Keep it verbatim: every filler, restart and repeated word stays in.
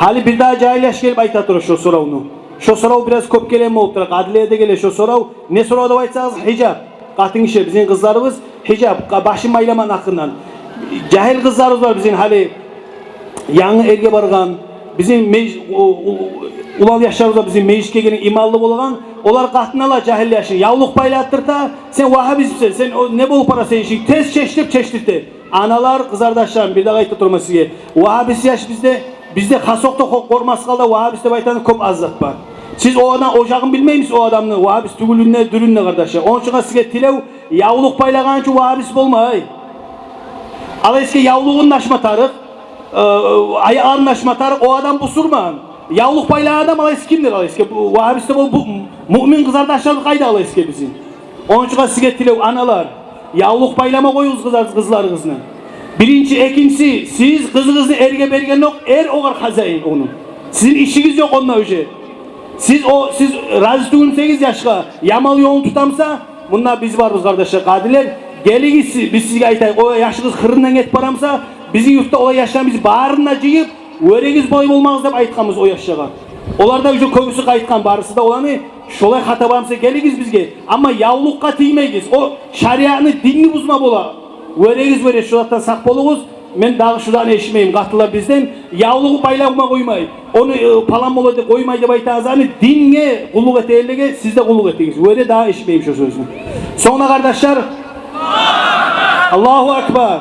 Гьали бирдагъы жагьил яш гелип айта тура шо соравну. Шо сорав бираз кёп гелеген болуп тура, къадилеге де геле шо сорав. Не сорав деп айтсагъыз, гьижап. Къатын гиши, бизин къызларыбыз гьижап, къа-, башын байламагъан гьакъындан. Жагьил къызларыбыз бар бизин, гьали янгы эрге баргъан, бизин меж-, у-, у-, улан яшларыбыз бар бизин, межитге гелген, иманлы болгъан. Олар къатынлар, жагьил яшын явлукъ байлатдырта: «Сен вагьабистмисен, сен о, не болуп бара сени ишинг? Тез чеч», — деп чечдирте. Аналар, къызардашларым, бирдагъы айта тураман сизге. Вагьабист яш бизде, бизде хасокъда, къо-, къоркъмас гьалда вагьабист деп айтагъан кёп аз зат бар. Сиз о адам, о жагъын билмеймисиз о адамны, вагьабист тюгюлюн де, дюрюн де, къардашлар. Ону учун сизге тилев, явлукъ байлагъан учун вагьабист болма, гьай. Алай сизге явлугъун да ачма тарыкъ, э, аякъларын да ачма тарыкъ, о адам бусурман. Явлукъ байлагъан адам алай сиз кимдир, алай сизге? Бу вагьабист де бол, бу муъмин къызардашлар къайда алай сизге бизин? Ону учун сизге тилев, аналар, явлукъ байлама къоюгъуз къызар-, къызларыгъызны. Биринчи, экинчиси, сиз къызыгъызны эрге берген ёкъ, эр огъар хозяин ону. Сизин ишигиз ёкъ онда уже. Сиз о, сиз рази тюгюлсегиз яшгъа, яман ёлун тутамса, мунда биз барбыз, къардашлар, къадилер. Гелигиз, биз сизге айтайыкъ, о яшыгъыз хырындан гетип барамса, бизин юртда олай яшланы биз барын да жыйып, «Вёрегиз, булай болмагъыз», — деп айтгъанбыз о яшлагъа. Олар да уже кёбюсю къайтгъан, барысы да оланы. Шолай хата барамса, гелигиз бизге. Амма явлукъгъа тиймегиз. О шариатны, динни бузма бола. «Вёрегиз, вёре, шу затдан сакъ болугъуз». Мен дагъы шу затны эшитмеймен къатынлар бизден. Явлугъу байлама къоймай, ону, э, палан бола деп къоймай деп айтагъан затны, динге къуллукъ этегенлеге сиз де къуллукъ этигиз. Вёре, дагъы эшитмеймен шу сёзню. Сонг да, къардашлар, Аллагьу акбар.